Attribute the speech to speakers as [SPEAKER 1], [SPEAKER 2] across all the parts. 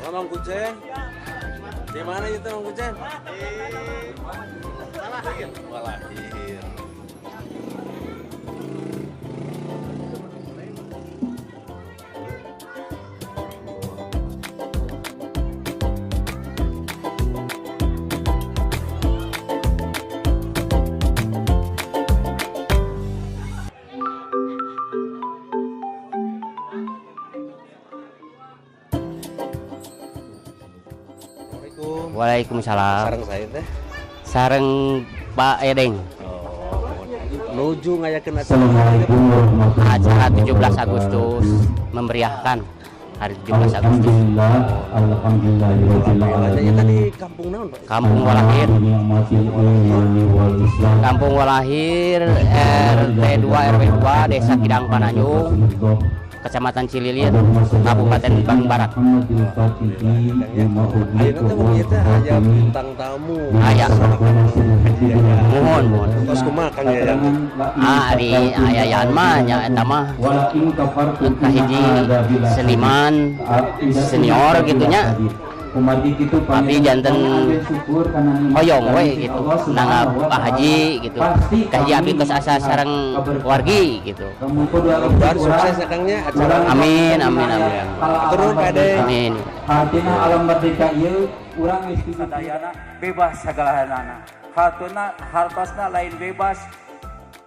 [SPEAKER 1] Oh, Mang Kucen. Di mana itu, Mang Kucen?
[SPEAKER 2] Di Walahir.
[SPEAKER 1] Walahir. Assalamualaikum.
[SPEAKER 3] Waalaikumsalam.
[SPEAKER 1] Sareng saya teh.
[SPEAKER 3] Sareng Pak Edeng.
[SPEAKER 1] Oh, nuju ngayakeun acara.
[SPEAKER 4] Assalamualaikum warahmatullahi
[SPEAKER 3] Acara 17
[SPEAKER 4] wabarakatuh.
[SPEAKER 3] Agustus, memeriahkan hari 17 Agustus.
[SPEAKER 4] Alhamdulillah, alhamdulillahirabbil
[SPEAKER 1] Alhamdulillah
[SPEAKER 4] alamin.
[SPEAKER 1] tadi kampung naon, Pak?
[SPEAKER 3] Kampung Walahir.
[SPEAKER 4] Ni'matil imani wal Islam.
[SPEAKER 3] Kampung Walahir RT 2 RW 2, Desa Kidang Pananjung, Kecamatan Cililin, Kabupaten Bandung Barat.
[SPEAKER 1] Ayeuna teh mun ieu teh aya bintang tamu.
[SPEAKER 3] Aya.
[SPEAKER 1] Haji Yayan.
[SPEAKER 3] Mohon, mohon.
[SPEAKER 1] Tos kumaha, Kang Yayan?
[SPEAKER 3] Ah, ari Yayan mah nya eta mah kahiji seniman senior gitu nya. Tapi janten hoyong we gitu nanggap Pak Haji gitu, kahiji abdi tos asa sareng wargi gitu.
[SPEAKER 1] Mudah-mudahan sukses ya, Kang, nya acara.
[SPEAKER 3] Amin, amin, amin.
[SPEAKER 1] Hatur nuhun, Pak Edeng.
[SPEAKER 3] Amin.
[SPEAKER 4] Artinya alam merdeka ieu urang geus
[SPEAKER 5] Sadayana bebas sagalahanana, hartona hartosna lain bebas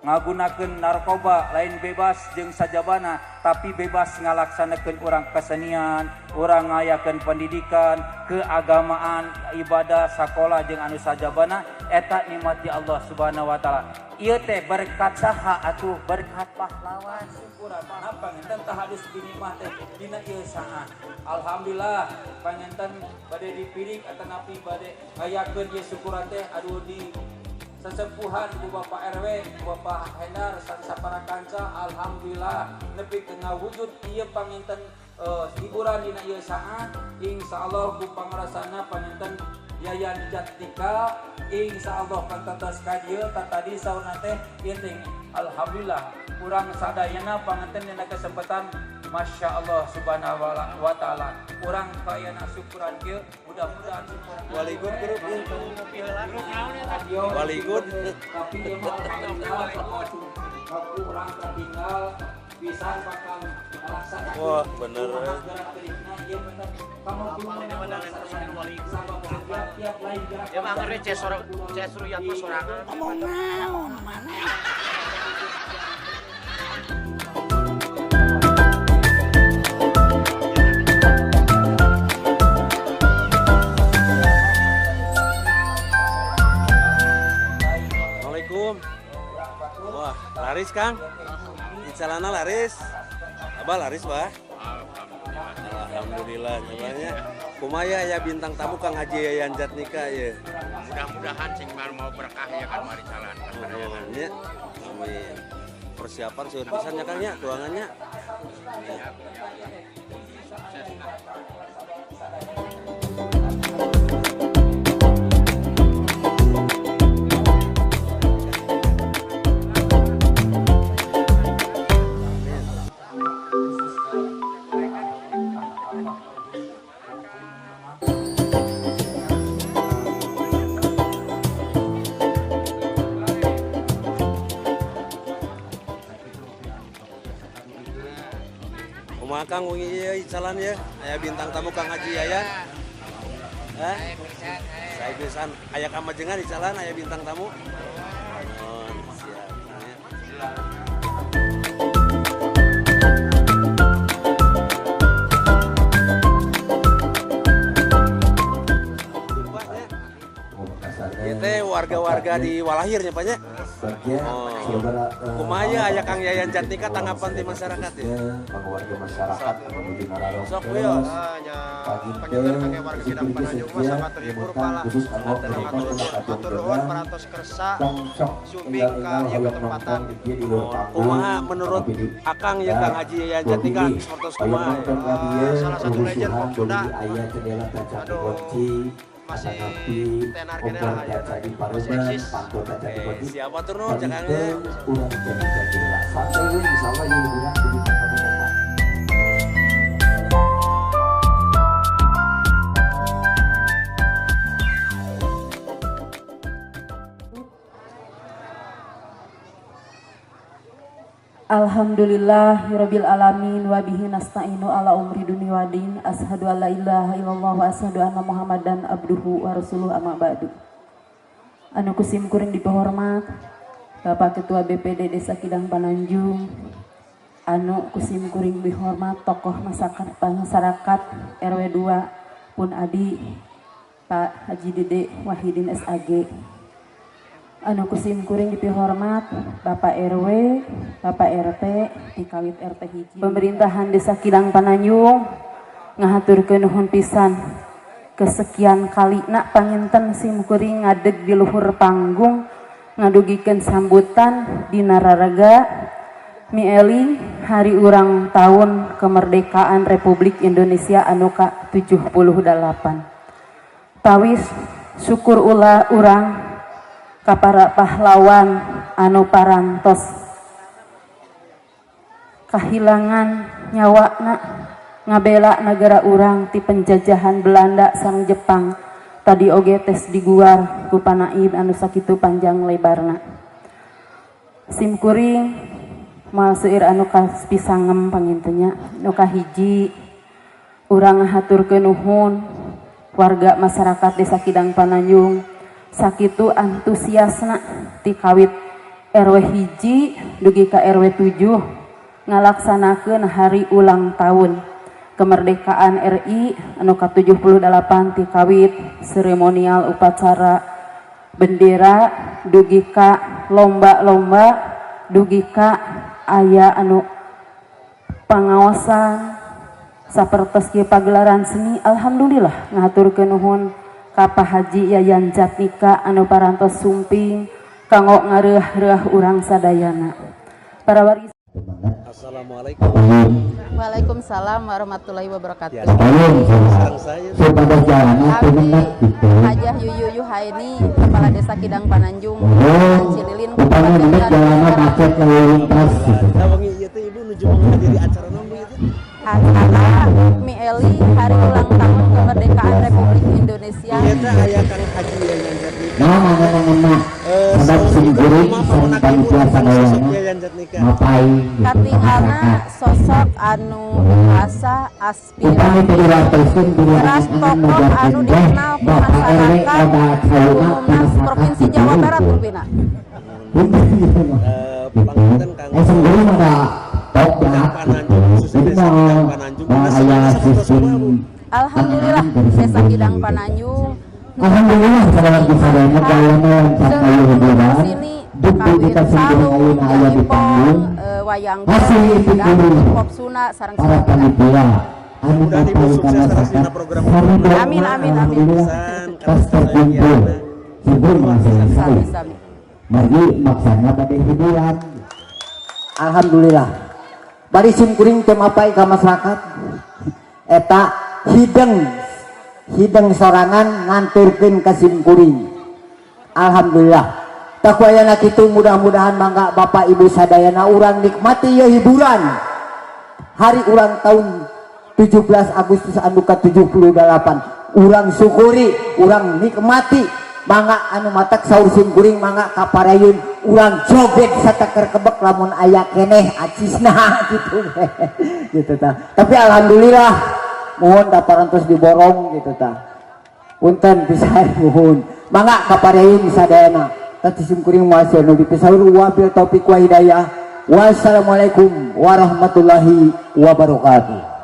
[SPEAKER 5] ngagunakeun narkoba, lain bebas jeung sajabana, tapi bebas ngalaksanakeun urang kesenian, urang ngayakeun pendidikan keagamaan, ibadah, sakola jeung anu sajabana. Eta nikmat ti Allah Subhanahu wa taala. Ieu teh berkat saha atuh? Berkat pahlawan. Syukuran mana panginten tahadus binikmah teh dina ieu saat. Alhamdulillah panginten bade dipirik atanapi bade ngayakeun ieu syukuran teh, aduh, di sesepuhan Bu Bapak RW, Bu Bapak Hendar, sapara kanca, alhamdulillah nepi tengah wujud ieu panginten hiburan dina ieu saat. Insyaallah ku pangrasana panginten Yayan Jatnika insyaallah kantos ka dieu. Tadi saurna teh ieu teh, alhamdulillah urang sadayana panginten dina kesempatan, Masya Allah subhanahu wa ta'ala, urang kayana syukuran kieu, mudah-mudahan syukuran.
[SPEAKER 1] Waligun grup ieu. Waligun.
[SPEAKER 5] Tapi ieu mah alhamdulillah waktu urang tertinggal bisa bakal melaksanakan.
[SPEAKER 1] Wah, bener.
[SPEAKER 5] Gerak gerikna ieu bener kamu belum sama tiap lain gerak.
[SPEAKER 2] Ya mah ngeri ces ruyat mah sorangan.
[SPEAKER 6] Ngomong naon mana?
[SPEAKER 1] Assalamualaikum. Wah, laris, Kang. Icalana laris. Abah laris, Bah. Alhamdulillah nyamanya. Kumaha ya bintang tamu Kang Haji Yayan Jatnika ya?
[SPEAKER 2] Mudah-mudahan sing mau berkah ya kan mari jalan.
[SPEAKER 1] Nuhun nya. Amin. Persiapan seueur pisan nya, Kang, nya, tuangannya.
[SPEAKER 2] Ya, sukses lah.
[SPEAKER 1] Kumaha, Kang, wengi ieu icalan ya? Aya bintang tamu Kang Haji Yayan. Hah? Saya pisan aya kamajengan icalan aya bintang tamu. Oh, siap. Ya. Ieu teh warga-warga di Walahir nya, Pak, nya. Oh. Kumaha aya Kang Yayan Jatnika, tanggapan di masyarakat ya?
[SPEAKER 4] Warga masyarakat menuju
[SPEAKER 1] Sok wios.
[SPEAKER 7] Panginten kangge warga Kidang Pananjung mah sangat terhibur pala. Hatur nuhun parantos kersa sumbing ka ieu ketempatan.
[SPEAKER 1] Kumaha menurut Akang ya, Kang Haji Yayan Jatnika sapertos kumaha?
[SPEAKER 7] Salah satu legend pop Sunda. Aduh, masih tenar keneh lah ayeuna. Masih eksis.
[SPEAKER 1] Oke, siap, hatur nuhun Kang ya.
[SPEAKER 4] Urang jadi sampai we insyaallah ieu liburan.
[SPEAKER 8] Alhamdulillahirabbil alamin wa bihi nasta'inu ala umuri dunya waddin, asyhadu an la ilaha illallah wa asyhadu anna Muhammadan abduhu wa rasuluhu, amma ba'du. Anu ku sim kuring dipihormat Bapak Ketua BPD Desa Kidang Pananjung, anu ku sim kuring dihormat tokoh masyarakat RW 2 pun adi Pak Haji Dede Wahidin SAG, anu ku sim kuring dipihormat Bapak RW, Bapak RT, dikawit RT hiji. Pemerintahan Desa Kidang Pananjung ngahaturkeun nuhun pisan kesekian kali nak panginten sim kuring ngadeg di luhur panggung ngadugikeun sambutan dina raraga mieling hari ulang tahun kemerdekaan Republik Indonesia anu ka 78. Tawis syukur ulah urang ka para pahlawan anu parantos kahilangan nyawana ngabela negara urang ti penjajahan Belanda sareng Jepang. Tadi oge tes diguar ku panaib anu sakitu panjang lebarna. Sim kuring moal seueur anu kapisangem panginten nya. Nu kahiji, urang ngahaturkeun nuhun warga masyarakat Desa Kidang Pananjung sakitu antusiasna ti kawit RW hiji dugi ka RW 7 ngalaksanakeun hari ulang tahun kemerdekaan RI anu ka-78, ti kawit seremonial upacara bendera dugi ka lomba-lomba dugi ka aya anu pangaosan sapertos kieu pagelaran seni. Alhamdulillah, ngahaturkeun nuhun ka Pak Haji Yayan Jatnika anu parantos sumping kanggo ngareuah-reuah urang sadayana para waris.
[SPEAKER 1] Assalamualaikum.
[SPEAKER 9] Waalaikumsalam warahmatullahi wabarakatuh.
[SPEAKER 1] Sareng saya.
[SPEAKER 9] Abdi Hajah Yuyu Yuhaini, Kepala Desa Kidang Pananjung, Kecamatan Cililin, Kabupaten Garut.
[SPEAKER 1] Nah, wengi ieu teh Ibu nuju menghadiri acara naon, Bu, ieu teh?
[SPEAKER 9] Acara mieling Hari Ulang Tahun Kemerdekaan Republik Indonesia.
[SPEAKER 1] Ieu teh aya Kang Haji Yayan Jatnika.
[SPEAKER 4] Nah, mana mana
[SPEAKER 1] Eh,
[SPEAKER 4] sabab
[SPEAKER 1] saur
[SPEAKER 4] sim
[SPEAKER 1] ibu
[SPEAKER 4] kuring
[SPEAKER 1] kumaha
[SPEAKER 4] sareng
[SPEAKER 1] pamendak Ibu
[SPEAKER 4] panitia
[SPEAKER 1] tentang sosok
[SPEAKER 4] sadayana
[SPEAKER 1] Yayan Jatnika?
[SPEAKER 4] Mapai gitu
[SPEAKER 9] Katingalna
[SPEAKER 4] masyarakat.
[SPEAKER 9] Sosok anu asa
[SPEAKER 4] Upami
[SPEAKER 9] aspiratif
[SPEAKER 4] teu diwartoskeun
[SPEAKER 9] teras
[SPEAKER 4] kudu
[SPEAKER 9] tokoh anu dikenal ku
[SPEAKER 4] Bapak RW
[SPEAKER 9] masyarakat
[SPEAKER 4] obat sauna
[SPEAKER 9] umumna Provinsi Jawa Barat rupina.
[SPEAKER 1] Eh, panginten kanggo
[SPEAKER 4] Eh, sendiri mah da
[SPEAKER 1] Kidang
[SPEAKER 4] toprak
[SPEAKER 1] Pananjung,
[SPEAKER 4] gitu.
[SPEAKER 1] khususnya
[SPEAKER 4] Jadi
[SPEAKER 1] Desa
[SPEAKER 4] mau
[SPEAKER 1] Kidang Pananjung,
[SPEAKER 4] mau
[SPEAKER 1] kita
[SPEAKER 4] aya
[SPEAKER 1] sebenarnya sapertos
[SPEAKER 4] sistem
[SPEAKER 1] kumaha, Bu?
[SPEAKER 9] Alhamdulillah, Desa Kidang Pananjung
[SPEAKER 4] Alhamdulillah, saudara sadayana gayana lancar kayu hiburan.
[SPEAKER 9] sini
[SPEAKER 4] Dupi
[SPEAKER 9] kawin
[SPEAKER 4] kita sendiri
[SPEAKER 9] salung,
[SPEAKER 4] ayeuna aya di
[SPEAKER 9] jaipong,
[SPEAKER 4] panggung.
[SPEAKER 9] wayang
[SPEAKER 4] Hasil
[SPEAKER 9] golek,
[SPEAKER 4] itu
[SPEAKER 9] dangdut,
[SPEAKER 4] kudu
[SPEAKER 9] pop suna sareng
[SPEAKER 4] para
[SPEAKER 9] sadayana.
[SPEAKER 4] panitia anu
[SPEAKER 1] Mudah-mudahan Ibu
[SPEAKER 4] mapay ka
[SPEAKER 1] sukses terus
[SPEAKER 4] masyarakat
[SPEAKER 1] dina program.
[SPEAKER 4] saridona.
[SPEAKER 9] Amin, amin, amin.
[SPEAKER 4] Alhamdulillah
[SPEAKER 1] Pisan
[SPEAKER 4] tos
[SPEAKER 1] karena
[SPEAKER 4] terkumpul
[SPEAKER 1] sadayana.
[SPEAKER 4] syukur mah selesai.
[SPEAKER 9] Sami-sami.
[SPEAKER 4] Margi maksana bade hiburan.
[SPEAKER 10] Alhamdulillah. Bari sim kuring teu mapay ka masyarakat. Eta hideng hideng sorangan nganturkeun ka sim kuring. Alhamdulillah. Tah ku ayana kitu, mudah-mudahan mangga Bapak Ibu sadayana urang nikmati ye hiburan. Hari ulang tahun 17 Agustus anu ka-78. Urang syukuri, urang nikmati. Mangga anu matak saur sim kuring, mangga kaparayun urang joget sateker kebek lamun aya keneh acisna gitu gitu tah. Tapi alhamdulillah, mohon da parantos diborong gitu tah. Punten pisan, mohon. Mangga kaparayun sadayana. Tadi sim kuring moal nu dipisaur, wabil taufik wa hidayah. Wassalamualaikum warahmatullahi wabarakatuh.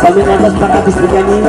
[SPEAKER 4] Sambil atas para artis bernyanyi.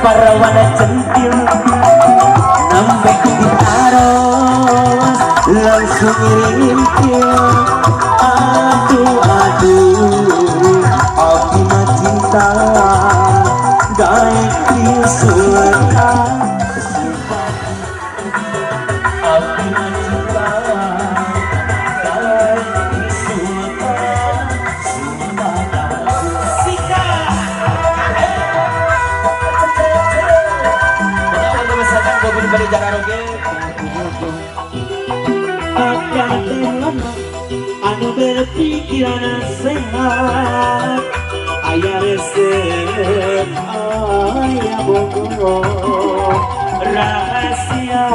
[SPEAKER 4] Parawana centil nambek ditaros langsung ngirintil. Aduh aduh aku mah cinta daek disulta. Aku mah cinta daek disulta. Anu berpikiran sehat, aya resep, aya bogo rahasia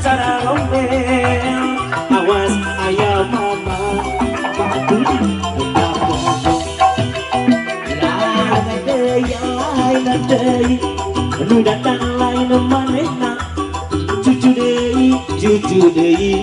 [SPEAKER 4] cara rombel, awas aya mama batu deui, nu datang lain manehna, cucu deui, cucu deui.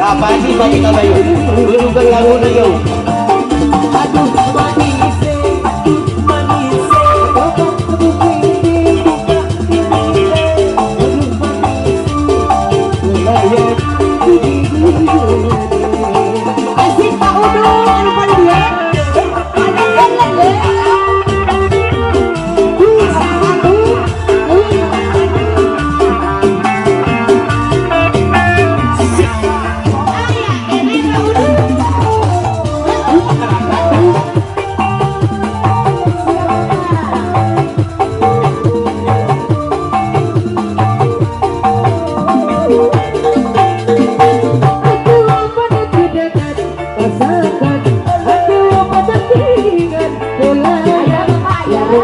[SPEAKER 11] Apa sih bagi tabayu? Belum lagu na yo.
[SPEAKER 4] Aduh manis, manis, asik Pak Udu, anu pada dia.
[SPEAKER 11] Ayo.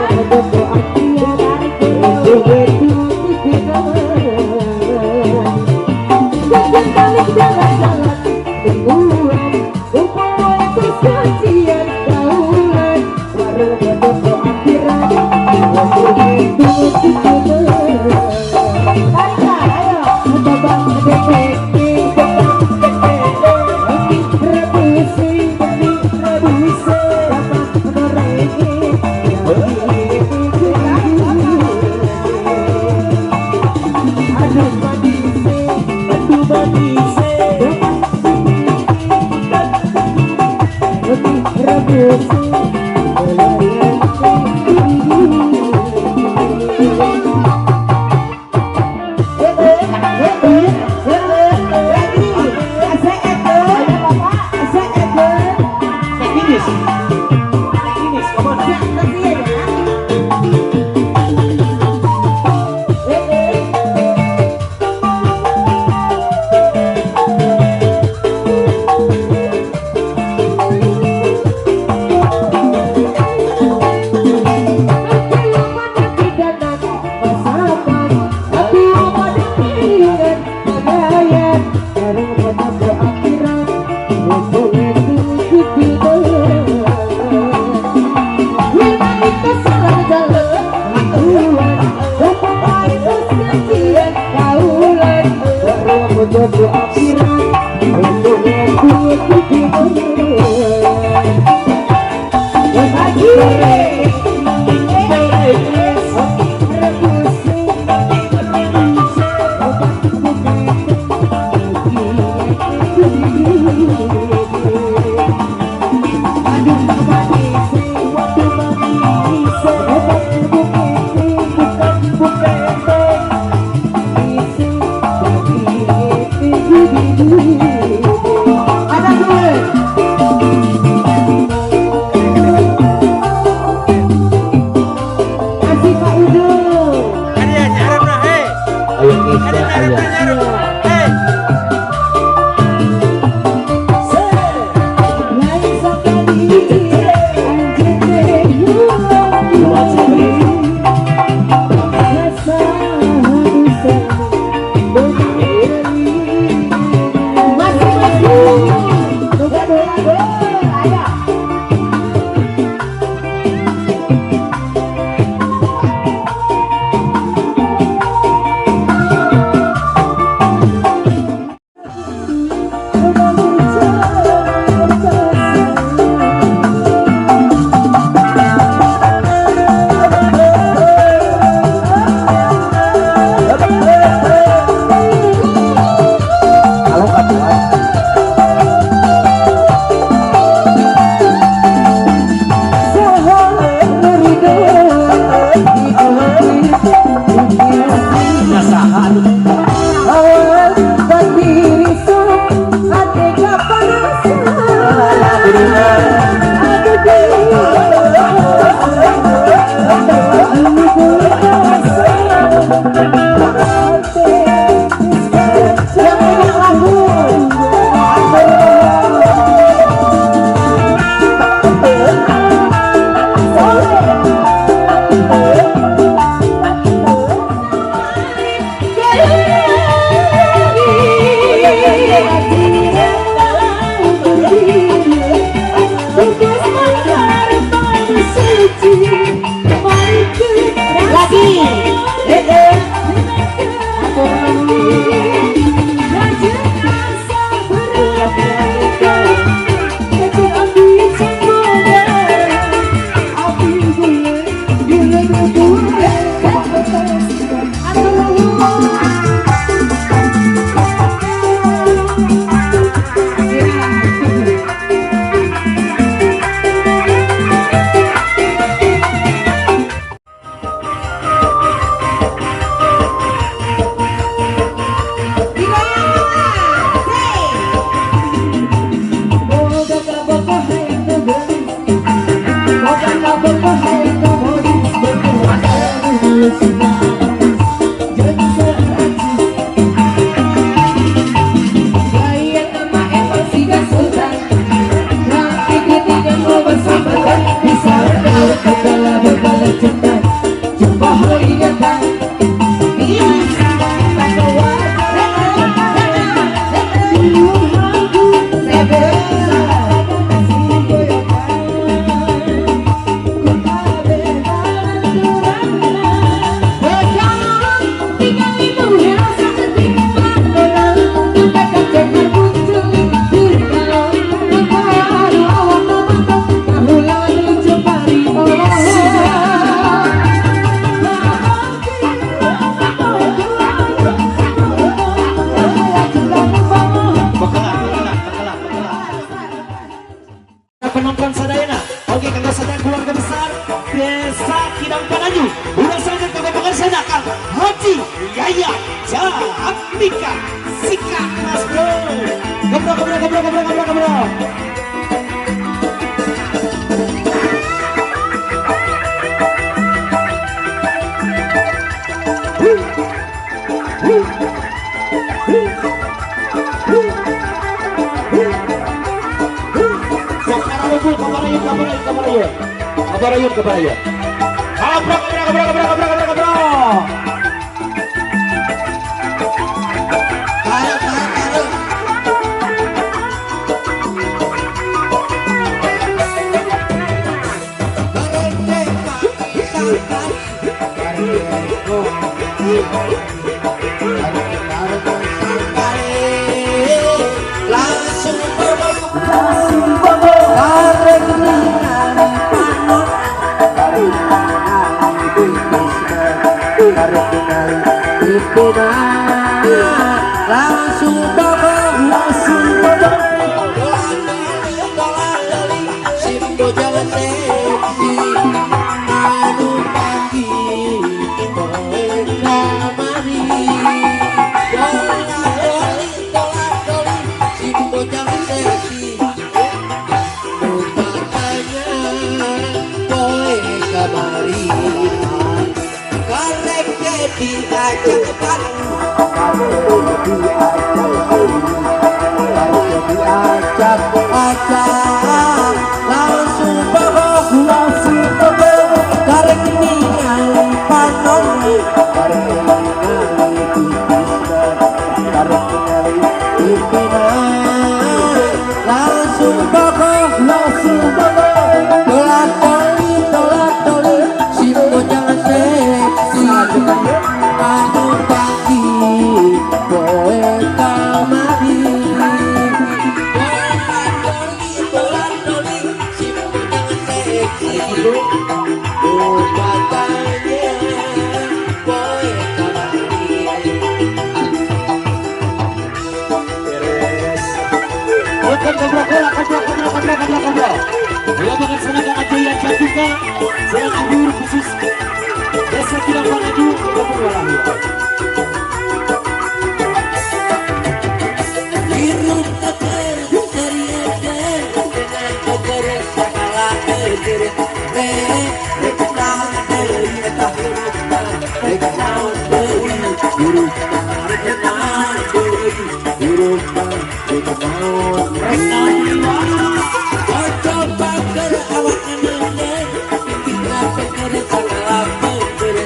[SPEAKER 4] Yang punya lagu. Lagi.
[SPEAKER 11] Penonton sadayana, oke kanggo sadaya keluarga besar Desa Kidang Pananju, udah saja kanggo pengersana Kang Haji Yaya Jatmika Sikat Mas Bro. Gebro gebro gebro gebro gebro gebro. Kabarayun, kabarayun. Kabro, kabro, kabro, kabro, kabro, kabro, kabro.
[SPEAKER 4] Langsung langsung bobo, langsung bobo, karek ningali panon, karek ningali tipisna, karek ningali tipina, langsung bobo, langsung bobo, tolak toli, si bocah seksi, anu pagi, poe kamari.
[SPEAKER 11] Khusus Desa Kidang Pananju, Kampung Walahir.
[SPEAKER 4] Hirup mah rek naon deui, hirup mah rek naon deui. Ojo bager awak neundeun, pipihna peker sagala peker.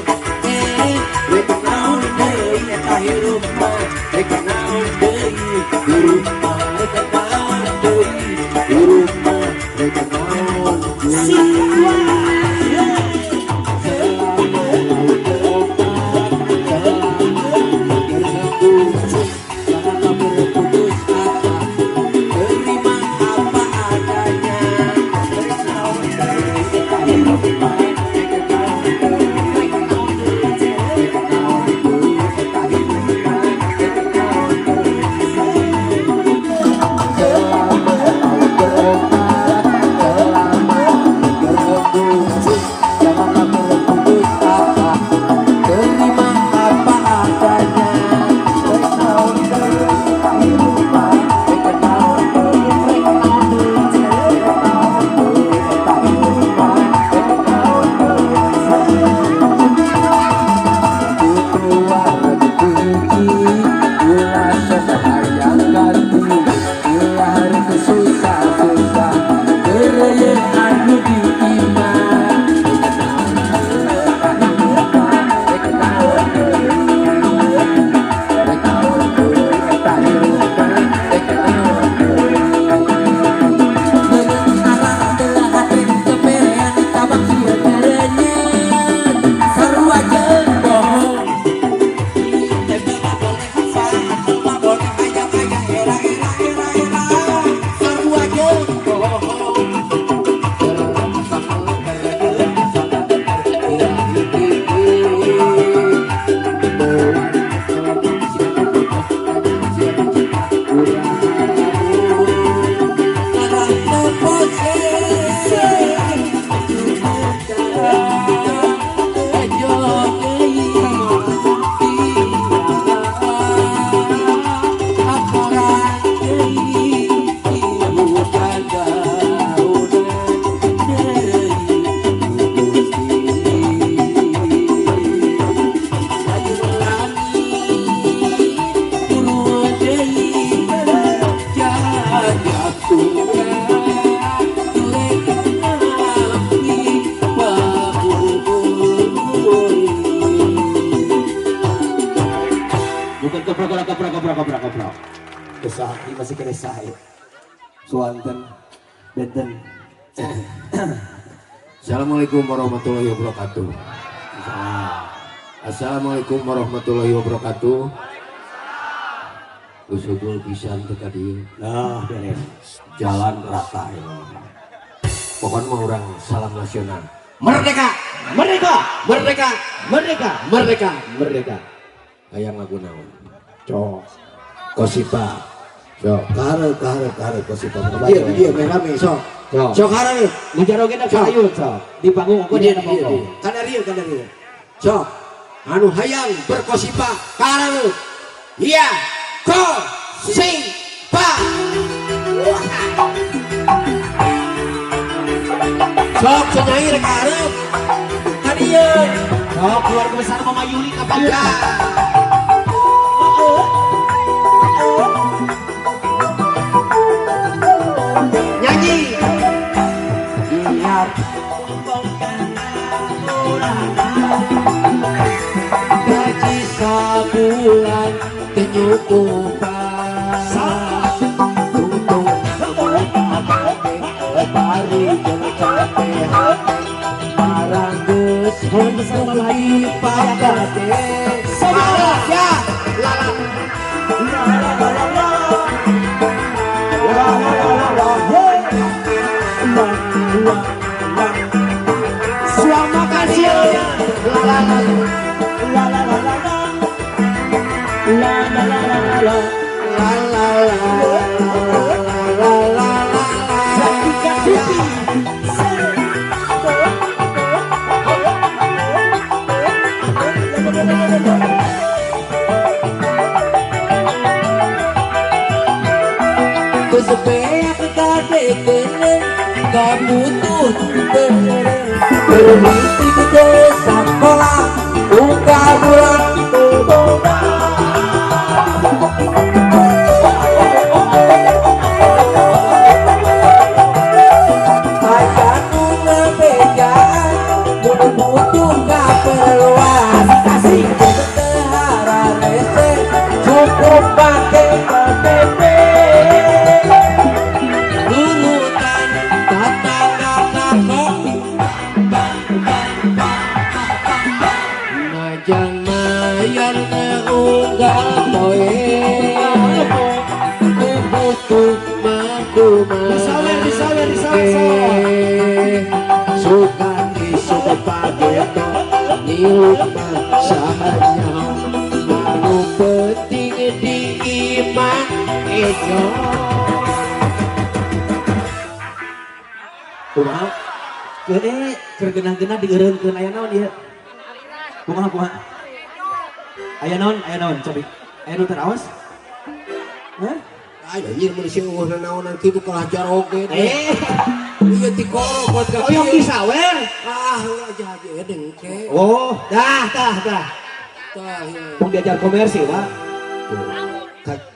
[SPEAKER 4] Rek naon deui eta hirup mah, rek naon deui, hirup mah rek naon deui, hirup mah rek naon deui. Janganlah berputus asa, terima apa adanya. Rek naon deui eta hirup mah, rek naon deui, rek naon deui, rek naon deui eta hirup mah, rek naon deui. Selama kau berobat, selama berembus, janganlah berputus asa, terima apa adanya. Rek naon deui eta hirup mah, rek naon deui, rek naon deui, rek naon deui eta hirup mah, rek naon deui. Kutuar kunci, ulah sok hayang ganti, ulah rek susah-susah, geureuyeun anu di imah. Rek naon deui rek naon deui, eta hirup mah, rek naon deui. Ngeunah teu hate keperean tabak sieun kareunyeut, sarua jeung bohong. Tempel mah boleh hafal, mah boleh hayang-hayang era era era era, sarua jeung bohong.
[SPEAKER 11] Bukan keprok keprok keprok keprok keprok. Kesah, ini masih kena sah ya. Suanten, benten.
[SPEAKER 2] Assalamualaikum warahmatullahi wabarakatuh. Assalamualaikum warahmatullahi wabarakatuh. Usugul pisan teu ka dieu.
[SPEAKER 11] Nah, beres.
[SPEAKER 2] Jalan rata ya. Pokoknya mah urang salam nasional. Merdeka,
[SPEAKER 11] Merdeka,
[SPEAKER 2] merdeka,
[SPEAKER 11] merdeka,
[SPEAKER 2] merdeka.
[SPEAKER 11] Merdeka.
[SPEAKER 2] Hayang lagu naon?
[SPEAKER 11] Cok.
[SPEAKER 2] Kosipa.
[SPEAKER 11] Cok.
[SPEAKER 2] Kahare kahare kahare kosipa.
[SPEAKER 11] Iya,
[SPEAKER 2] Dia dia meh rame sok.
[SPEAKER 11] Cok.
[SPEAKER 2] Sok kahare.
[SPEAKER 11] Nu jarogena
[SPEAKER 2] Cok.
[SPEAKER 11] kayun sok. Di panggung ukur
[SPEAKER 2] Dia
[SPEAKER 11] dia
[SPEAKER 2] dia.
[SPEAKER 11] monggo.
[SPEAKER 2] Kana rieu kana rieu. Sok. Anu hayang berkosipa kahare. Iya. Ko sing pa. Sok senyair ka hareup. Ka dieu.
[SPEAKER 11] Sok keluarga besar Mama Yuli ka payun.
[SPEAKER 2] Ya. Nyanyi.
[SPEAKER 4] Siap
[SPEAKER 2] Gaji sabulan teu nyukupan. Tungtung bari jeung capek hate barang geus dipakade. Ya, la la la la la la la la la la la la la. Suama kasih la la la la la la la la la la la la la la la la la. Kesepeak kadekenen kabutuh berhenti ke sekolah buka bulan teboga.
[SPEAKER 4] Dina unggal poe butuh
[SPEAKER 11] Disawer, disawer, disawer.
[SPEAKER 4] Suka isuk pageto nilut mah sahanya anu penting di imah ejo.
[SPEAKER 11] Kumaha? Gede keur geunah-geunah dieureunkeun aya naon ieu? Kumaha kumaha? Aya naon cobi. Aya nu teraos? Hah?
[SPEAKER 4] Anjir mun sing eueuh nanaonan kitu kalah jaroge. Ieu ti korokot ka
[SPEAKER 11] Oyong disawer.
[SPEAKER 4] Ah, aja aja dengke.
[SPEAKER 11] Oh, dah dah dah.
[SPEAKER 4] Tah ya.
[SPEAKER 11] Mau diajar komersil, Pak.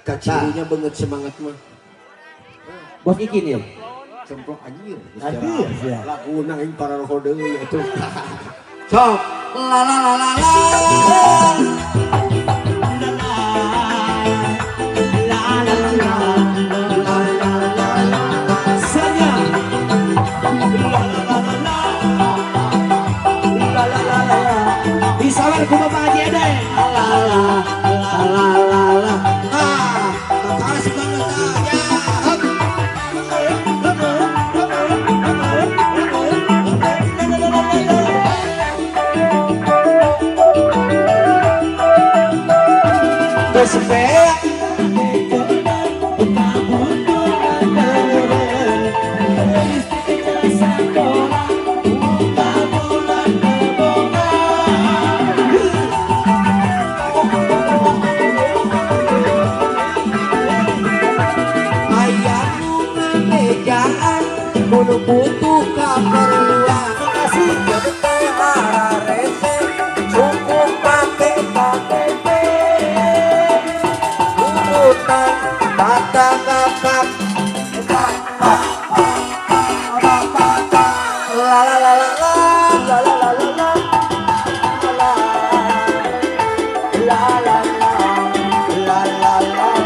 [SPEAKER 4] Kacirinya banget semangat mah.
[SPEAKER 11] Bos Ikin ya.
[SPEAKER 4] Cemplok anjir.
[SPEAKER 11] Anjir sia.
[SPEAKER 4] Laguna aing pararoko deui atuh. Sok la la la la la.
[SPEAKER 11] Disawer ku Bapak Haji Eden.
[SPEAKER 4] La la la la la. Ah, kasih banget ah. Ya.
[SPEAKER 11] Geus beak
[SPEAKER 4] Aya nu ngamejaan mun butuh kaperluan. Makasih teh hararese cukup pake KTP. Urutan tata kapak la la la la la la la la la la la la la la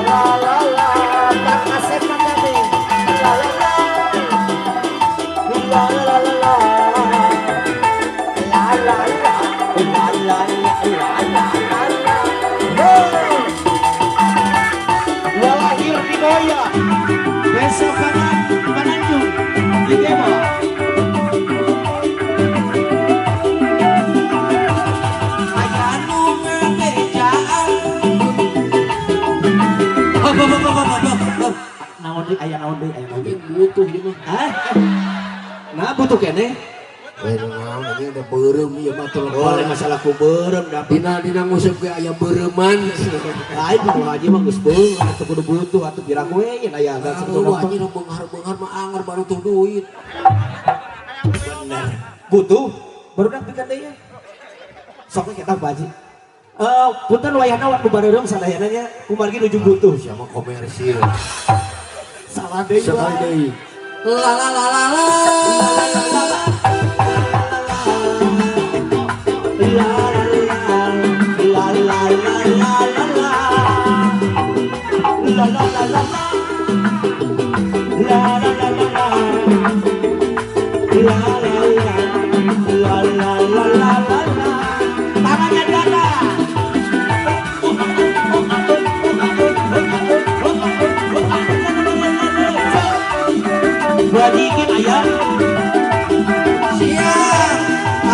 [SPEAKER 4] la la la.
[SPEAKER 11] Kang Asep Manggabe. La la la la la la la la la la la la la la la. Walahir di Goya. Besok kanan Pananjung di demo.
[SPEAKER 4] Aya nu ngamejaan.
[SPEAKER 11] Naon deui aya naon deui aya naon deui.
[SPEAKER 4] Butuh ieu mah.
[SPEAKER 11] Hah? Nah butuh keneh.
[SPEAKER 4] Lain naon anjing da beureum ieu mah teu
[SPEAKER 11] Boleh masalah ku beureum da.
[SPEAKER 4] Dina dina nguseup ge aya beureuman.
[SPEAKER 11] Lain ku haji mah geus beung atuh kudu butuh atuh pira we nya aya
[SPEAKER 4] Ah, anjing nu beunghar-beunghar mah anger baru tuh duit.
[SPEAKER 11] Bener. Butuh barudak pikeun deui nya. Sok we kita Pak Haji. Punten wayahna waktu bareureum sadayana nya kumargi nuju butuh.
[SPEAKER 4] Sia mah komersil.
[SPEAKER 11] Salah deui.
[SPEAKER 4] Sekali deui. La la la la la.
[SPEAKER 11] La la la la la la la. La la la la la. La la la la la. La la la. La la la la la la. Tangannya di atas. Badikin ayah.
[SPEAKER 4] Siap.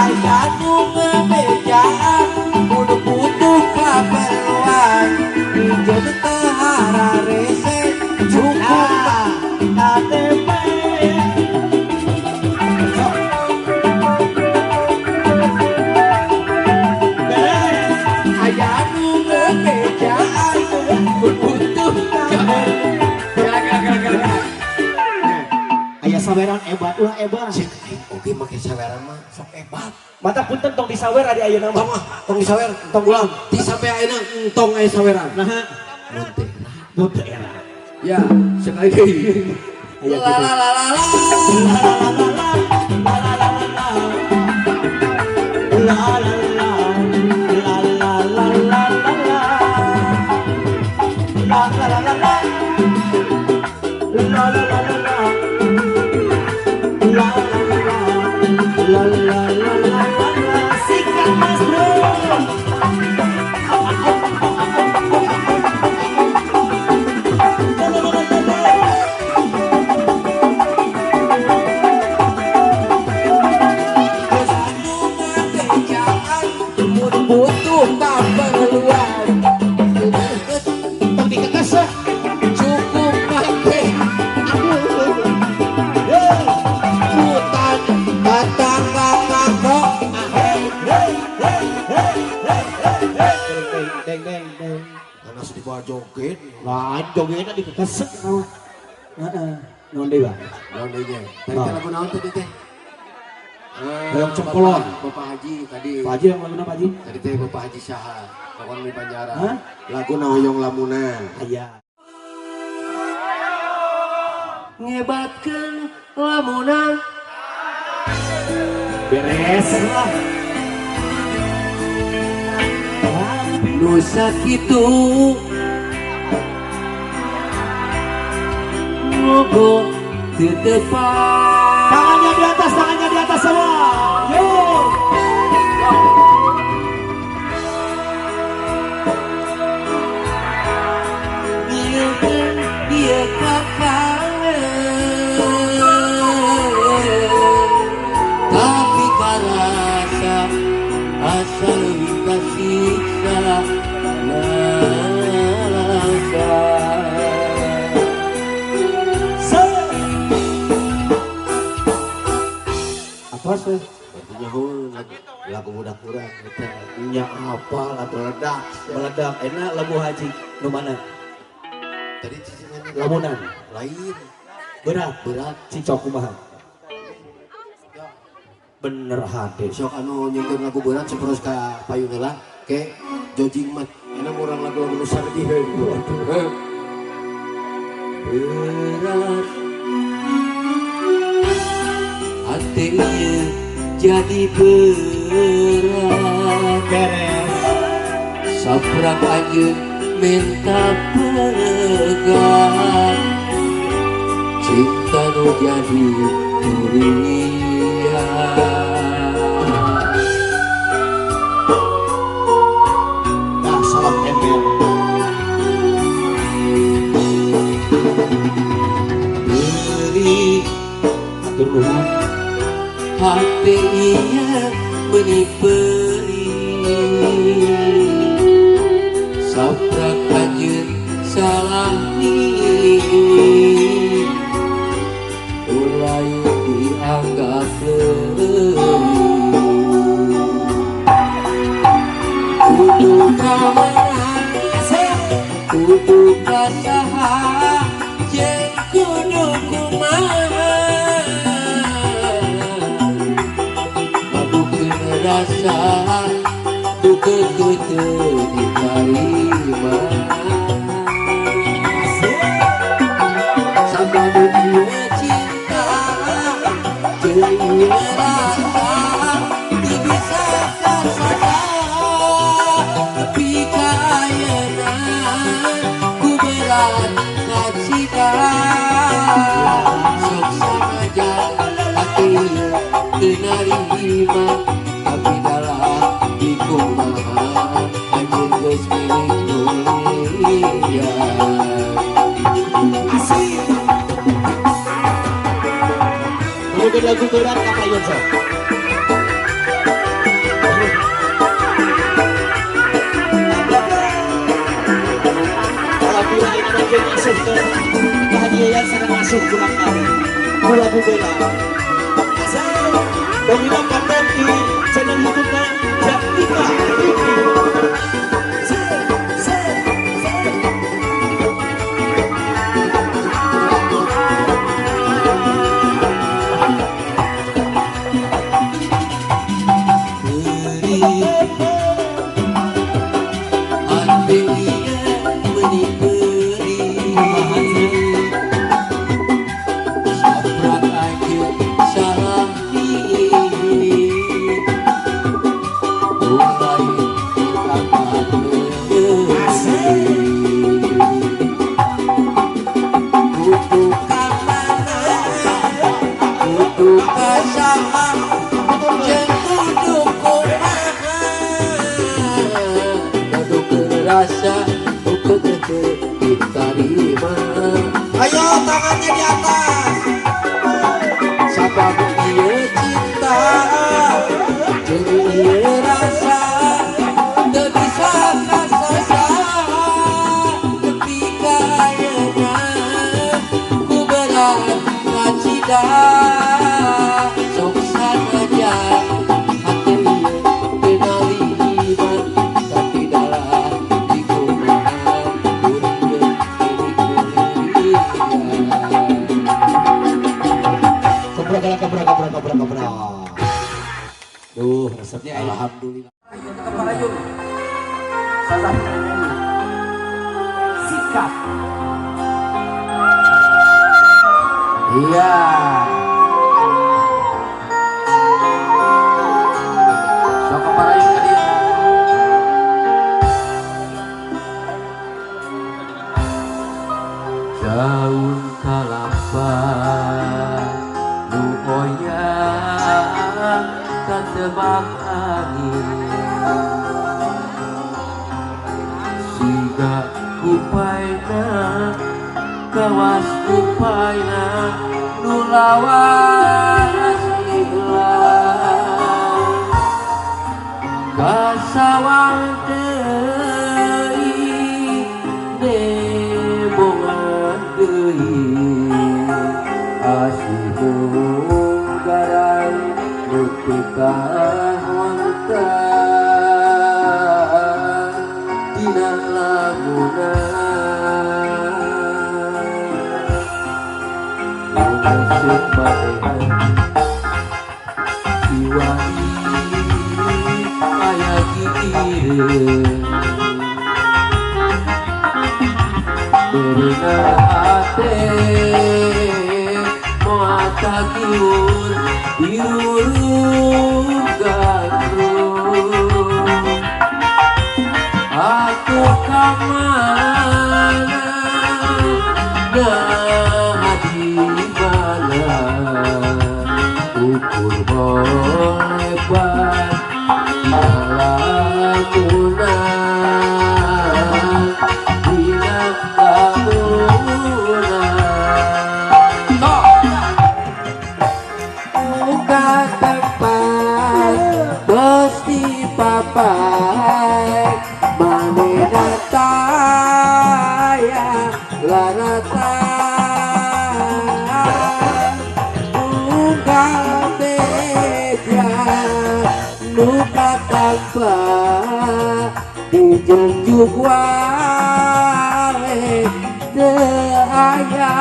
[SPEAKER 4] Aya nu ngamejaan mun butuh kaperluan. Ijeun teh hararese cukup
[SPEAKER 11] KTP. Beres.
[SPEAKER 4] Aya nu ngamejaan mun butuh kaperluan.
[SPEAKER 11] Aya saweran ebat ulah ebat.
[SPEAKER 4] Cek aing oge make saweran mah sok ebat.
[SPEAKER 11] Mata punten tong disawer adi ayeuna
[SPEAKER 4] Tong
[SPEAKER 11] mah.
[SPEAKER 4] ah, tong disawer, tong ulang. Ti sampe ayeuna entong aya saweran.
[SPEAKER 11] Nah,
[SPEAKER 4] Mun teh era.
[SPEAKER 11] mun teu era.
[SPEAKER 4] Ya, sekali deui.
[SPEAKER 11] Aya
[SPEAKER 4] La
[SPEAKER 11] kitu.
[SPEAKER 4] la la la la.
[SPEAKER 11] La la la la la la la la la la la la la. La la la la la. La la la la la. La la la la. La la la la la la. Sikat Mas Bro.
[SPEAKER 7] Anas dibawa joget.
[SPEAKER 2] Lah jogetna dikekesek mah. Heeh. Naon deui, Bang?
[SPEAKER 7] Naon deui nya? Tadi teh lagu naon tadi teh?
[SPEAKER 2] Hoyong cemplon.
[SPEAKER 7] Bapak Haji tadi.
[SPEAKER 2] Pak Haji yang lagu Pak Haji?
[SPEAKER 7] Tadi teh Bapak Haji saha? Pokoknya di Banjaran.
[SPEAKER 2] Hah?
[SPEAKER 7] Lagu Hoyong Lamunan.
[SPEAKER 2] Aya.
[SPEAKER 4] Ngebatkeun lamunan.
[SPEAKER 2] Beres lah.
[SPEAKER 4] Nu sakitu mogo teu tepat.
[SPEAKER 2] Tangannya di atas, tangannya di atas semua. Yo.
[SPEAKER 4] Ngilkeun ieu kakangen, tapi karasa asa leuwih kasiksa nalangsa.
[SPEAKER 2] Apa sih?
[SPEAKER 7] Artinya lagu budak kurang eta nya apa lagu meledak.
[SPEAKER 2] Meledak enak lagu haji nu mana?
[SPEAKER 7] Tadi cicingan
[SPEAKER 2] Lamunan.
[SPEAKER 7] Lain.
[SPEAKER 2] Berat,
[SPEAKER 7] berat.
[SPEAKER 2] Cicok kumaha? Bener hade.
[SPEAKER 7] Sok anu nyengkeun lagu berat seperos ka payun heula ke jojing mah. Enak urang lagu-lagu nu sardi heuh.
[SPEAKER 4] Berat hati ieu jadi berat.
[SPEAKER 2] Beres.
[SPEAKER 4] Saprak anjeun minta pegat. Cinta nu jadi dunia.
[SPEAKER 2] Nah, salam tempel.
[SPEAKER 4] Beri
[SPEAKER 2] atur nuhun.
[SPEAKER 4] Hati ieu meuni perih. Saprak anjeun salah milih. Ulai dianggap leuwih. Kudu ka mana, kudu ka saha, jeung kudu kumaha. Madukeun rasa duka teu ditarima. Sabab ieu cinta jeung ieu rasa teu bisa kasasa. Nepi ka ayeuna ku berat kacida. Sok sanajan hati ieu teu narima, tapi dalam dikumaha anjeun geus milik dunia.
[SPEAKER 2] Asik. Mungkin lagu berat apa ya, Sok? Alhamdulillah ini makin asuh ke kehadiran sareng asuh kurang kali. Ku lagu berat. Asik. Domino konten di channel YouTube-nya Jatmika TV.
[SPEAKER 4] Hati ieu meuni perih. Saprak anjeun salah milih. Ulai dianggap leuwih. Kudu ka mana, kudu ka saha, jeung kudu kumaha. Madukeun rasa duka teu ditarima.
[SPEAKER 7] Ayo tangannya di atas.
[SPEAKER 4] Sabab ieu cinta jeung ieu rasa teu bisa kasasa. Nepi ka ayeuna ku berat kacida. Sok sanajan hati ieu teu narima, tapi dalam dikumaha Resepnya alhamdulillah.
[SPEAKER 2] Sikat.
[SPEAKER 4] Iya. Sok kaparayun ka dieu. Daun kalapa nu oyang katebak angin, siga kupaina kawas kupaina nu lawas ilang kasawang deui debongan deui asih munggaran nu teu kahuangtan dina lamunan nu resep manehna siwai aya gigireun beurina hate moal tagiur diruruk gandrung aku ka mana nah di mana ukur hebat lamunan dina lamunan buka tempat bos di papai manehna taya laratan unggal beja nu katampa dijunjuk wae teu aya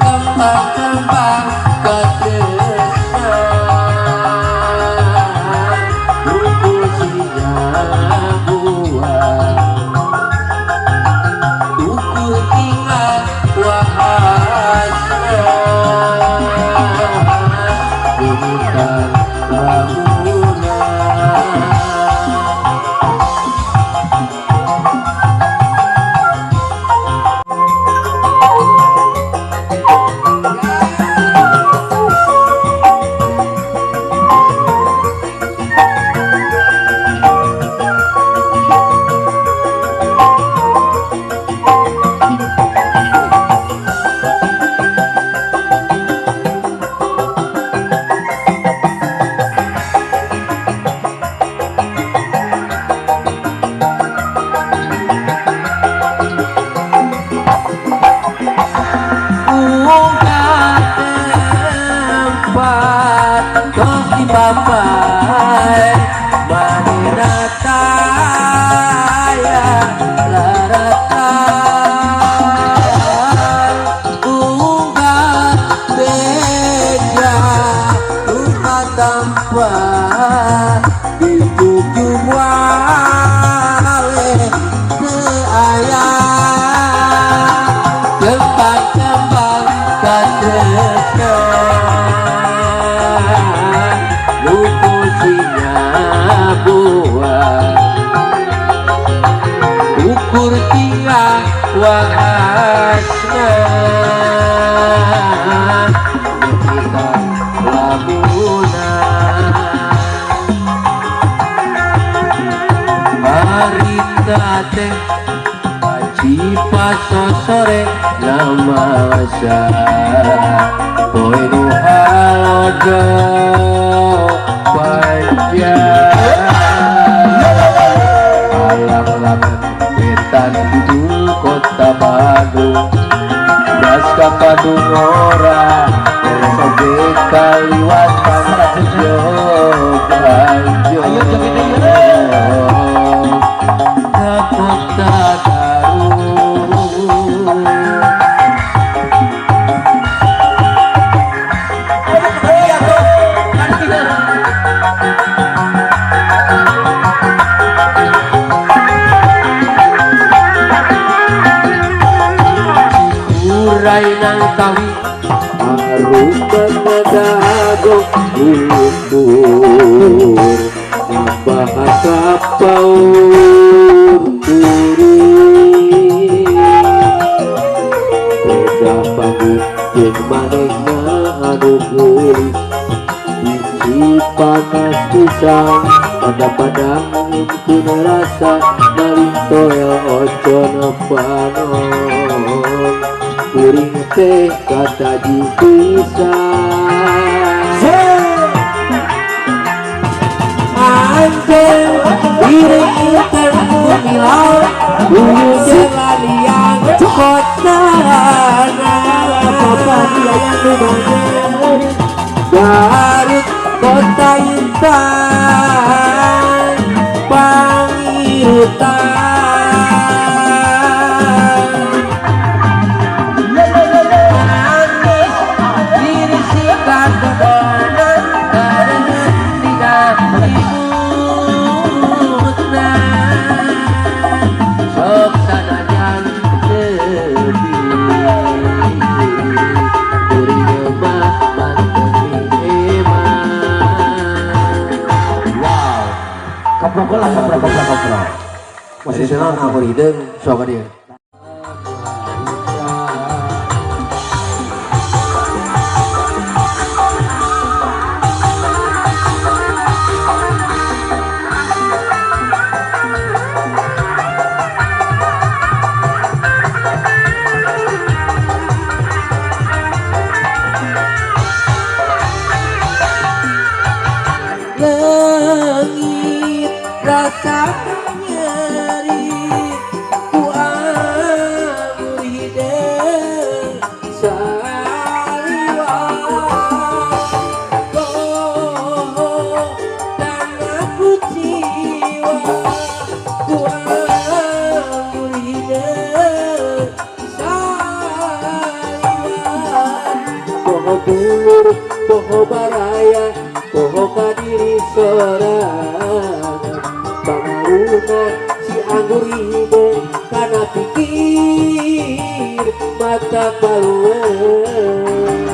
[SPEAKER 4] kembang-kembang katresna buku sinyabuan ukur tinggal wahasna bumutan lamunan. Buka tempat tos dipapai manehna taya laratan unggal beja nu katampa dijujung wale teu aya kembang-kembang katresna luku sinyabuan ukur tinggal wahasna kita lamunan harita teh Cipaso sore namasa poe nu halodo panjang alang-alangan wetan kidul kota Bandung gas ka Bandung ora soge kaliwatan Jogja ka kota Garut. nang tawi arupan dago ukur bahasa paur kuring beda panggung jeung manehna anu geulis biji panas pisang pada-padang pun rasa maling toel ocon panon kuring teh kataji pisan
[SPEAKER 2] Anjing diri inten kumilau selalian kotana Garut kota intan pangirutan Manis diri sikat bodonan karena tidak sok sanajan tepi kuring mah mantep eman.
[SPEAKER 1] Wow, koprok lah, koprok, koprok, koprok. Masih senang aku hideung sok ka dieu.
[SPEAKER 4] Leungit rasa nyeri ku anggur hideung saliwat poho kana kuciwa ku anggur hideung saliwat poho dulur poho baraya poho kadiri sorangan pangaruna si anggur hideung kana pikir mata palueun.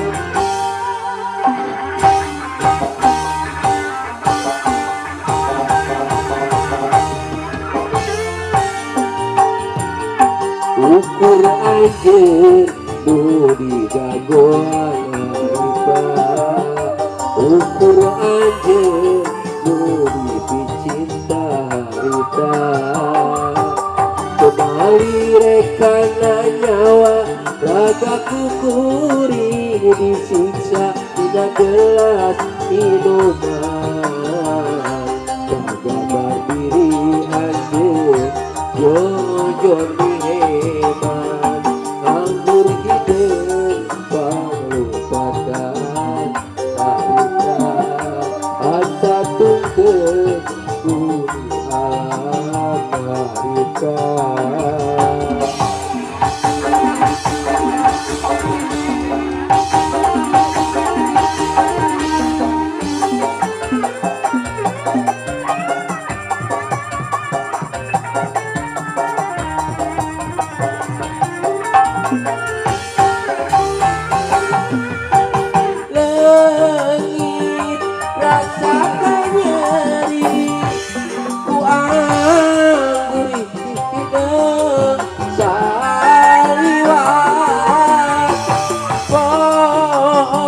[SPEAKER 4] Ukur anjeun nu dijagoan harita ukur anjeun nu dipicinta harita kembali rekana nyawa raga kukuring disiksa dina gelas minuman kagabar diri anjeun jojor miheman anggur hideung panglupakan harita asa tungkeun bumi alam harita. Leungit rasa nyeri ku anggur hideung saliwat poho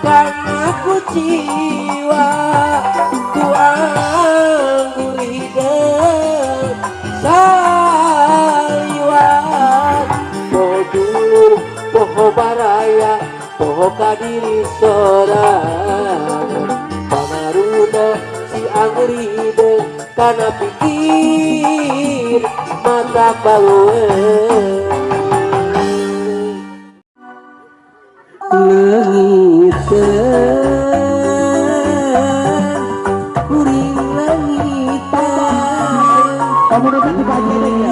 [SPEAKER 4] kana kuciwa ku anggur hideung saliwat poho dulur poho baraya poho kadiri sorangan pangaruna si anggur hideung kana pikir mata palueun. Leungiteun kuring leungitan
[SPEAKER 2] Kamu nanti dibagi lagi ya.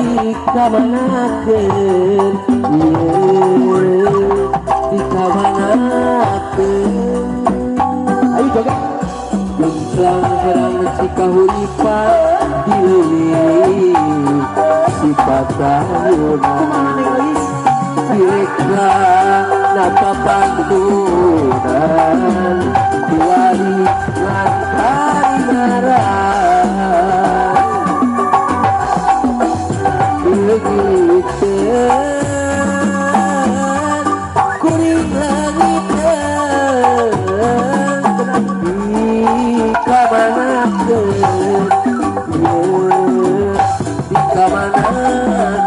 [SPEAKER 4] dikamanakeun ieu dikamanakeun.
[SPEAKER 2] Ayo joget.
[SPEAKER 4] Gemplang herang cikahuripan dileulit sifat
[SPEAKER 2] Kumaha
[SPEAKER 4] tahunan
[SPEAKER 2] Neng Elis?
[SPEAKER 4] Direka napa pantunan Diwari ngan karingaran Leungiteun kuring leungiteun Dikamanakeun dikamanakeun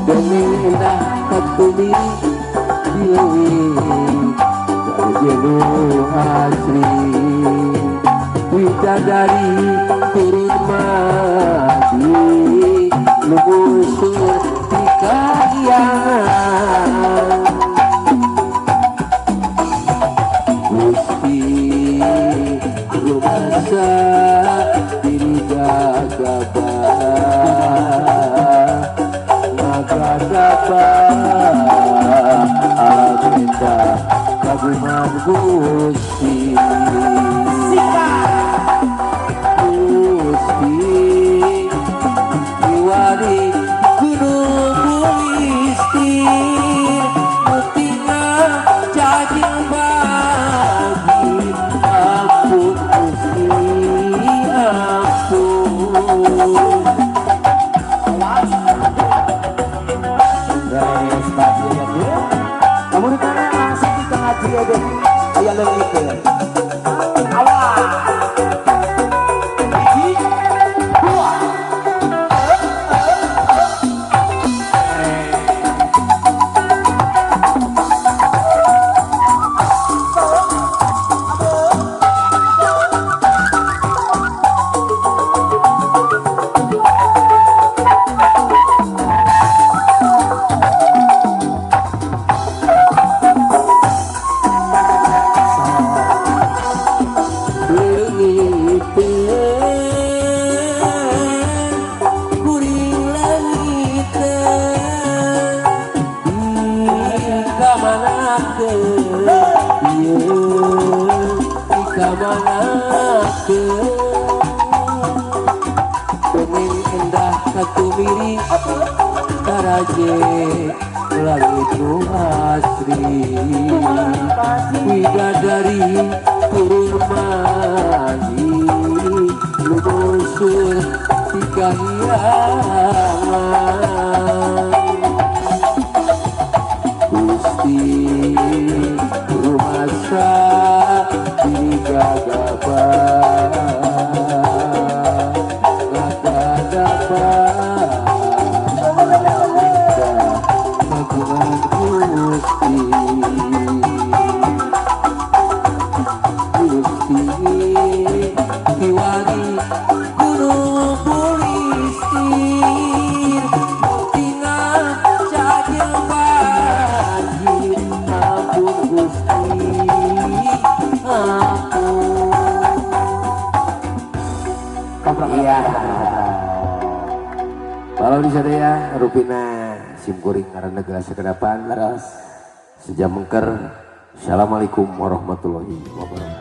[SPEAKER 4] Dongeng indah katumi dileuwih dari nu asri Widadari turun mati Lumusur di kahyangan Gusti rumasa diri gagabah Ngagadabah alam indah kagungan Gusti Gusti Diwari gunung bulistir Mutinga cacing bagi Ampun Gusti ampun.
[SPEAKER 2] Beres Pak Haji ya. Kamu di mana langsung di Kang Haji ya deh. Aya leungiteun. Awas. 1, 2.
[SPEAKER 4] Leungiteun kuring leungiteun Dikamanakeun ieu dikamanakeun Dongeng indah katumiri Taraje langit nu asri Widadari turun mandi Lumusur di kahyangan Gusti rumasa diri gagabah Ngagadabah kagungan Gusti Gusti Diwari gunung bulistir Mutinga cagil bagi Ampun Gusti ampun.
[SPEAKER 12] Iya. Kalau di sana ya rupina simkuring ngaranna gelas sakedapan sejam mengker. Assalamualaikum warahmatullahi wabarakatuh.